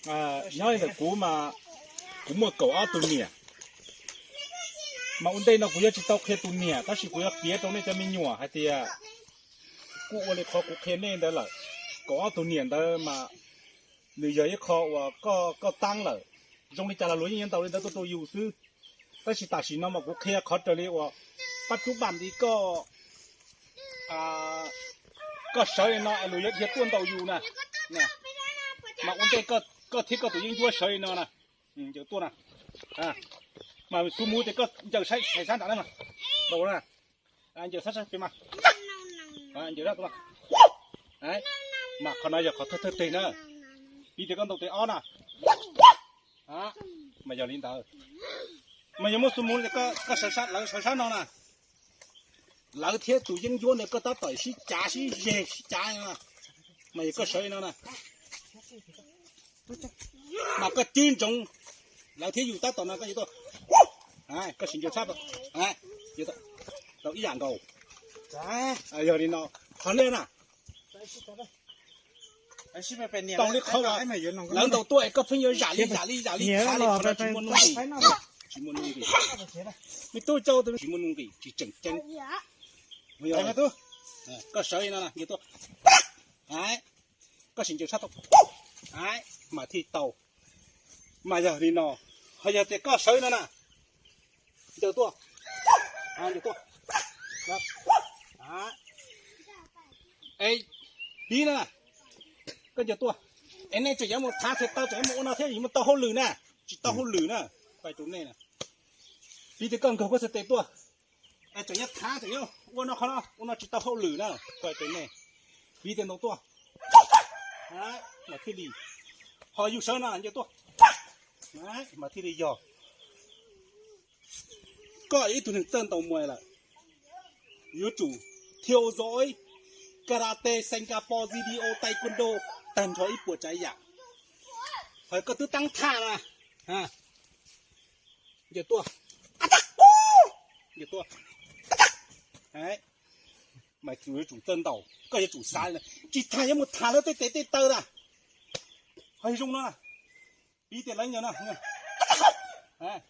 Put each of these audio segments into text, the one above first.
Nyob li ntawm kuv mas kuv muaj kaum ob tug niam, mas ua ntej no kuv yuav tsis tau qhia tus niam, tab sis kuv yuav piav rau nej cov me nyuam hais tias, kuj ua li qhov kuv qhia nej ntawd lawm. Kaum ob tug niam ntawd mas nws yog ib qho uas koj taab lawm, zoo li cas los luag yeej yuav ntaus li ntawd tuaj rau yus xwb. Tab sis tam sim no mas kuv qhia qhov raws li uas pab cub npam li koj, koj sawv li no es luag yuav dhia tuaj ntaus yus na, mas ua ntej koj thiab koj tus yeeb ncuab sawv li no na, ncaws tuaj na, mas xub muv ces koj ncaws saib sab nram na, ntaus na, ncaws sab sab pem mas, ncaws na, mas qhov no yog qhov thawj thawj teg na, piv tias koj ntaus teg ob na, mas yog li ntawd, mas yog muab xub muv koj sawv sab, lawv sawv sab no na, lawv thiab tus yeeb ncuab ntawd koj tab tom sib cav sib zeg sib cav no, mas yog koj sawv li no na, mas koj cwb ntsoov, lawv thiab yus tab tom no koj yuav tuaj, koj sim ncaws sab, tau ib yam nkaus. Yog li no, qhov nej na, tau li qhov lawv ntaus tuaj es koj pheej yuav zam li zam li zam li thav li qhov no tsis muaj nuj nqis, tsis muaj nuj nqis. Me tub cau tsis muaj nuj nqis tsis tseem ceeb. Koj sawv li no na, ncaws tuaj, koj sim ncaws sab tau, mas thiaj tau. Mas yog li no, ho yog tias koj sawv no na, ncaws tuaj, ncaws tuaj, es piv no na, koj ncaws tuaj, es nej tseem yuav mus thav txhais taw tseem yuav mus ua no thiab yuav mus tau hauj lwm na, tsis tau hauj lwm na, kuv hais rau nej na, piv tias koj nkaug koj txhais tes tuaj, es tseem yuav thav tseem yuav ua no qhov no ua no tsis tau hauj lwm na, kuv hais rau nej, piv tias ntaus tuaj, mas thiaj li, ho yus sawv no ncaws tuaj, mas thiaj li yog. Koj ib tug neeg txawj ntaus muas lawm, yuav tsum theo dõi karate, Singapore, judo, taekwondo, tag nrho ib puas tsav yam. Hos koj twb tab thaj na, ncaws tuaj, ncaws tuaj, mas yuav tsum txawj ntaus, koj yuav tsum xav, tsis tas yuav mus tham lawv tej tes tej taw na. Ho zoo no, piv tias lawv ncaws no,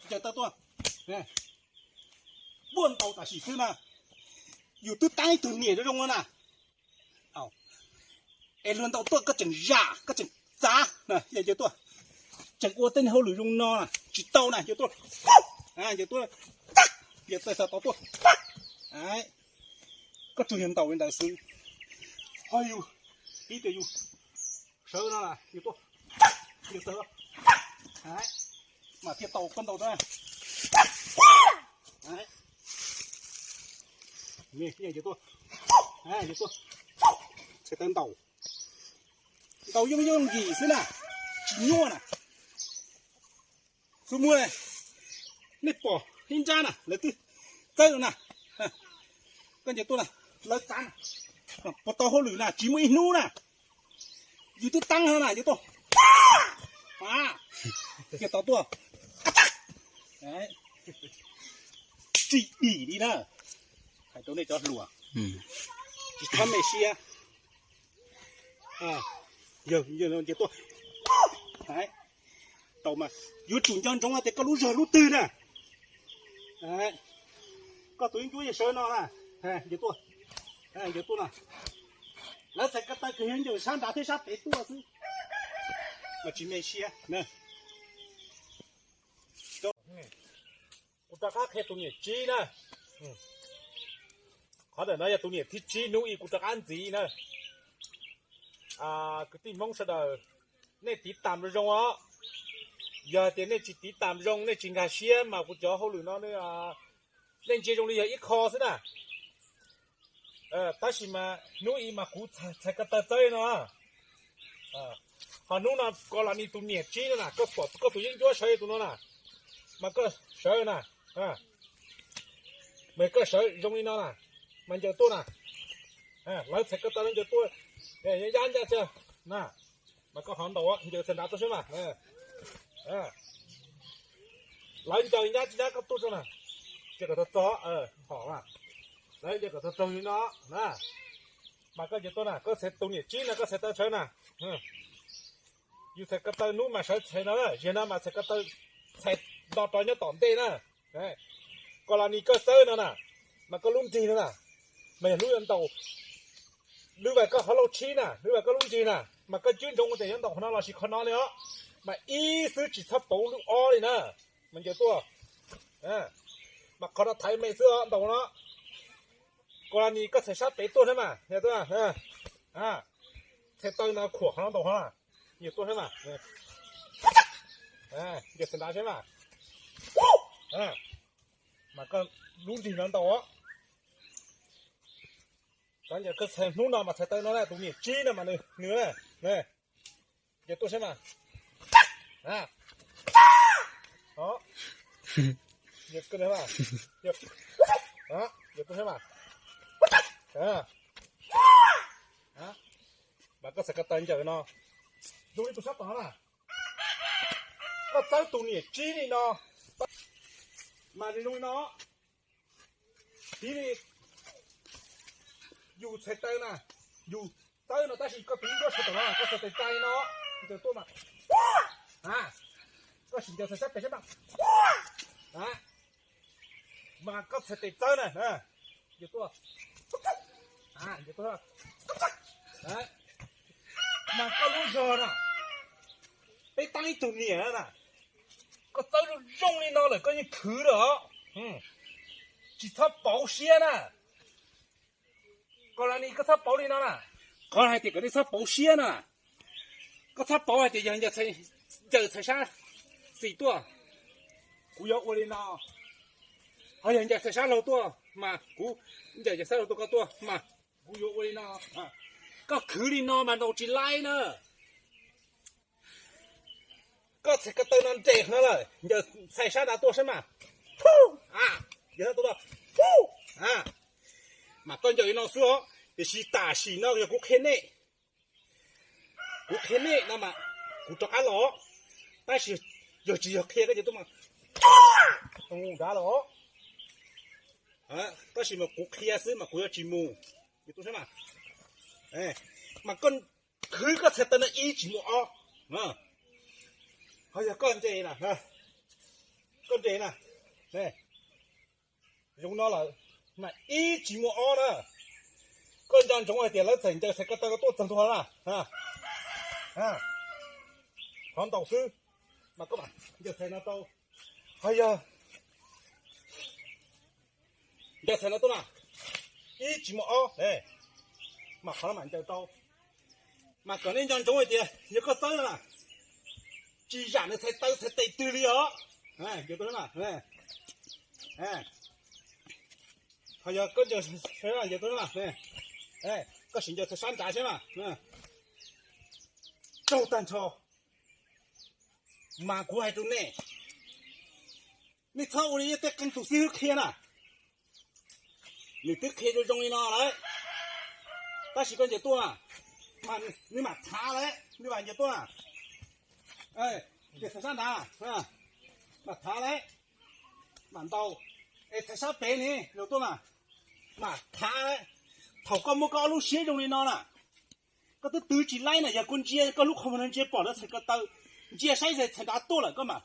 ncaws taw tuaj, tuaj ntaus tam sim xwb na, yus twb tab ib tug niam zoo zoo no na. Es luag ntaus tuaj koj tseem zam koj tseem txav, ncaws tuaj, tseem ua tej niag hauj lwm zoo no na tsis tau na, ncaws tuaj, ncaws tuaj, ncaws taw xav tau tuaj. Koj tsuas yog ntaus li ntawd xwb. Ho yus, piv tias yus sawv no na, ncaws tuaj, ncaws taw, mas thiaj tau koj ntaus tau. Ncaws tuaj, ncaws tuaj, txhais taw ntaus, ntaus yooj yooj yim xwb na, tsis nyuaj na. Xub muv, nej pom ib nrab na lawv twb txawb na, koj ncaws tuaj na, lawv txav na, puas tau hauj lwm na tsis muaj ib hnub na. Yus twb tab no na, ncaws tuaj, ncaws taw tuaj, tsis dim li na. Hais rau nej cov hluas, tsis txhob me siab. Yog ncaws tuaj, tau mas yuav tsum nco ntsoov hais tias koj lub zog lub twg na. Koj tus yeeb ncuab yeej sawv no na, ncaws tuaj, ncaws tuaj na. Lawv txhais ko taw kws yog ncaws sab nrad thiab sab pem tuaj xwb, mas tsis me siab. Kuv rov qab qhia tus niam tsib na. Qhov ntawm no yog tus niam thib tsib, hnub i kuv rov qab ntxiv na. Kwv tij Hmoob sawv daws, nej tiv tam zoo zoo os. Yog hais tias nej tsis tiv tam zoo, nej tsis nkag siab mas kuv cov hauj lwm no nej ntsia zoo li yog ib qho xwb na. Tab sis mas hnub i mas kuv txhais ko taw txawb li no. Ho hnub no koj los ni tus niam tsib no na, koj pom koj tus yeeb ncuab sawv li tus no na, mas koj sawv na, mas koj sawv zoo li no na, mas ncaws tuaj na. Lawv txhais ko taw lawv ncaws tuaj, yab ncaj tsa na, mas koj ho ntaus ncaws txhais nrad tuaj seb mas. Lawv ncaws nyab tsis nyab koj tuaj tso na, ncaws kom txog txog, hom na, lawv ncaws kom txog txog li no na, mas koj ncaws tuaj na, koj txhais tus niam tsib no koj txhais taw sawv na. Yus txhais ko taw hnub mas sawv txhais no, ziag no mas txhais ko taw txhais nto rau nyob tom ntej na. Kos las nis koj txawb no na, mas koj lub nrig no na, mas yog lub yuav ntaus, lub vas koj hauv lauj tshib na, lub vas koj lub nrig na, mas koj cwb ntsoov tias yuav ntaus qhov no los sis qhov no li os, mas ib xwb tsis txhob pauv lub ob li na, mas ncaws tuaj. Mas qhov no thaiv me xwb os, ntaus no. Kos las nis koj txhais sab pem tuaj thiab mas, txhais taw no khuam qhov no ntaus qhov no, ncaws tuaj thiab mas, ncaws txhais nrad thiab mas, mas koj lub nrig no ntaus. Cov ncaws koj txhais hnub no mas txhais taw no na, tus niam tsib no mas nws, nws, ncaws tuaj thiab mas, ncaws tuaj thiab mas, mas koj txhais ko taw ncaws no zoo li tus sab tom na. Koj txawb tus niam tsib li no, mas nws zoo li no. Tiv li, yus txhais taw na, yus txawb no tab sis koj tiv nruab sawv tom no, koj txhais tes txais no, ncaws tuaj mas, koj sim ncaws txhais sab pem sab nrad, mas koj txhais tes txawb na, ncaws tuaj, ncaws tuaj, mas koj lub zog na, peb tab ib tug niam na, koj txawb zoo zoo li no lawm koj yeej khwv lawm os. Tsis txhob pauv siab na. Kos las nis koj txhob pauv li no na. Qhov hais tias kom nej txhob pauv siab na. Koj txhob pauv hais tias yog ncaws txhais sab xis tuaj, kuv yuav ua li no. Ho yog ncaws txhais sab laug tuaj mas kuv, ncaws txhais sab laug tuaj koj tuaj mas kuv yuav ua li no. Koj khwv li no mas ntaus tsis laib na. Koj txhais ko taw no nres no lawm, ncaws txhais sab nrad tuaj saib mas, mas koj ncaws li no xwb os, tiam sis tam sim no yog kuv qhia nej, kuv qhia nej no mas kuv rov qab los, tab sis yog tsis yog qhia koj ncaws tuaj mas, ncaws nrad los, tab sis mas kuv qhia xwb mas kuv yuav tsis mus, mas koj khwv koj txhais taw no ib tsis mus ob, ho yog koj nres na, koj nres na, zoo no lawm, mas ib tsis mus ob na. Koj nco ntsoov hais tias lawv txawm ncaws txhais ko taw koj tuaj txog ntua na, qhov ntaus xwb, mas koj mam ncaws txhais no tau, ho yog ncaws txhais no tuaj na, ib tsis mus ob, mas qhov no mam ncaws tau. Mas kom nej nco ntsoov hais tias yog koj txawb no na, tsis zam nws txhais taw txhais tes twg li os. Ho yog koj ncaws, koj sim ncaws txhais sab nrad thiab mas, raug tag nrho. Mas kuv hais rau nej, nej txhob ua li tej qee tus xib hwb qhia na. Nws twb qhia zoo zoo li no lawm, tab sis koj ncaws tuaj, nws mam thav lawm, nws mam ncaws tuaj, ncaws txhais sab nrad, mam thav lawm, mam ntaus, es txhais sab pem ne zoo tuaj mas, mam thav lawm. Thaum koj muab koj ob lub siab zoo li no na, koj twb twv tsis laib na, yog koj ntsia koj lub qhov muag no ntsia pom lawv txhais ko taw, ntsia saib txhais nrad tuaj lawm koj mam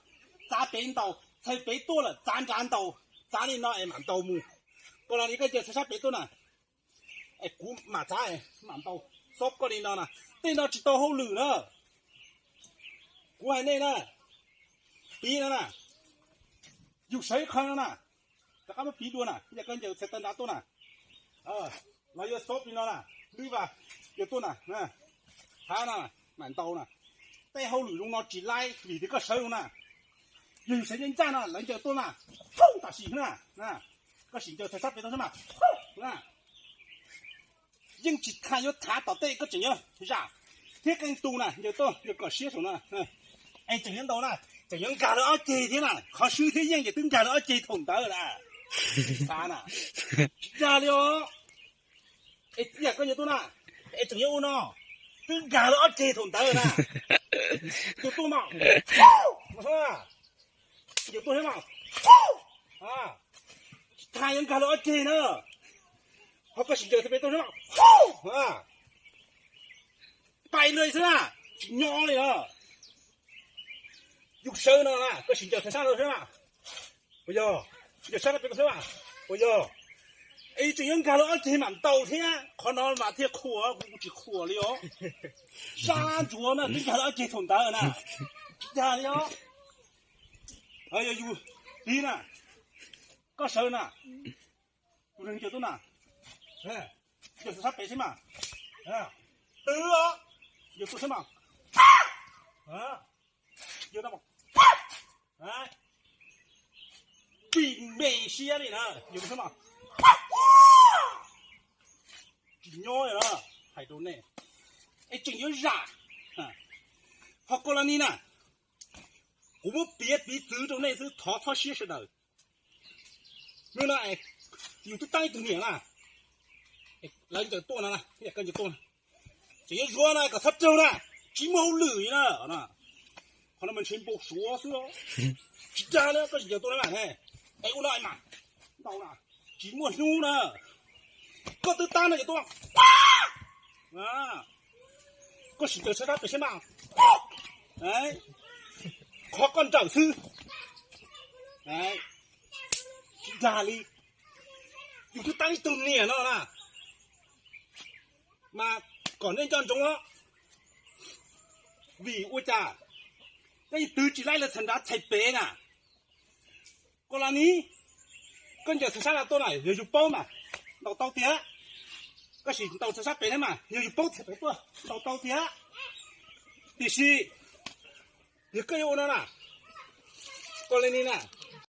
txav pem ntaus, txhais pem tuaj lawm txav nrad ntaus, txav li no es mam ntaus mus. Koj los li koj ncaws txhais sab pem tuaj na, es kuv mam txav mam ntaus, xob koj li no na, tej no tsis tau hauj lwm na. Kuv hais nej na, piv no na, yus sawv ib qho no na, rov qab muab piv dua na, yog koj ncaws txhais taw nrad tuaj na, los yuav xob li no na, lwb vas, yuav tuaj na, thav na, mam ntaus na. Tej hauj lwm zoo no tsis laib vim tias koj sawv zoo na. Yog yus sawv ncaj ncaj no lawv ncaws tuaj mas, tam sim na, koj sim ncaws txhais sab pem tuaj xwb mas, yeej tsis tha yuav thav tom tej koj tseem yuav zam thiab qee tus na ncaws tuaj ncaws kom siab saum no, es tseem yuav ntaus na, tseem yuav nkag lawv ob ceg thiab na, qhov swb thiab yeej ces twb nkag lawv ob ceg thaum ntawd na. Tsis tha na, tsis nkag li os. Es yam koj ncaws tuaj na, es tseem yuav ua no, twb nkag lawv ob ceg thaum ntawd na. Ncaws tuaj mas, ncaws tuaj thiab mas, tsis tha yuav nkag lawv ob ceg na. Ho koj sim ncaws txhais pem tuaj thiab mas, pais lawm xwb na, tsis nyob li os. Yus sawv no na, koj sim ncaws sab no xwb na. Puas yog? Ncaws sab no pem no xwb na. Puas yog? Es tseem yuav nkag lawv ob ceg mam ntaus thiab, qhov no mas thiaj qhuas, kuv tsis qhuas li os. Sab ntsuav na, twb nkag lawv ob ceg thaum ntawd na. Tsis dag li os. Yog yus tiv na, koj sawv na, tus neeg ncaws tuaj na, ncaws sab pem seb mas, twb os, ncaws tuaj seb mas, ncaws no, tsis me siab li na, ncaws tuaj seb mas, tsis nyob li na, hais rau nej, es tseem yuav zam, ho koj los ni na, kuv muab piav piv txwv rau nej xwb, thov txhob siab sawv daws. Hnub no yus twb tab ib tug niam na, lawv ncaws tuaj no, koj ncaws tuaj, tseem yuav zuav na kom txhob raug na, tsis muaj hauj lwm li na. Qhov no mas ntshe npau suav xwb, tsis dag li, koj tsis ncaws tuaj na ne, es ua no mas ntau na, tsis muaj hnub na, koj twb tab no ncaws tuaj, koj sim ncaws sab sab pem seb mas, qhov koj nrawm xwb, tsis dag li, yus twb tab ib tug niam no na, mas kom nej nco ntsoov os, vim ua cas nej twv tsis laib lawv txhais nrad txhais pem na. Koj los ni, koj ncaws txhais sab no tuaj na, yog yus paub mas ntaus tau tiag, koj sim ntaus txhais sab pem thiab mas yog yus paub txhais pem tuaj ntaus tau tiag. Tiam sis yog koj yuav ua no na, koj li ni na,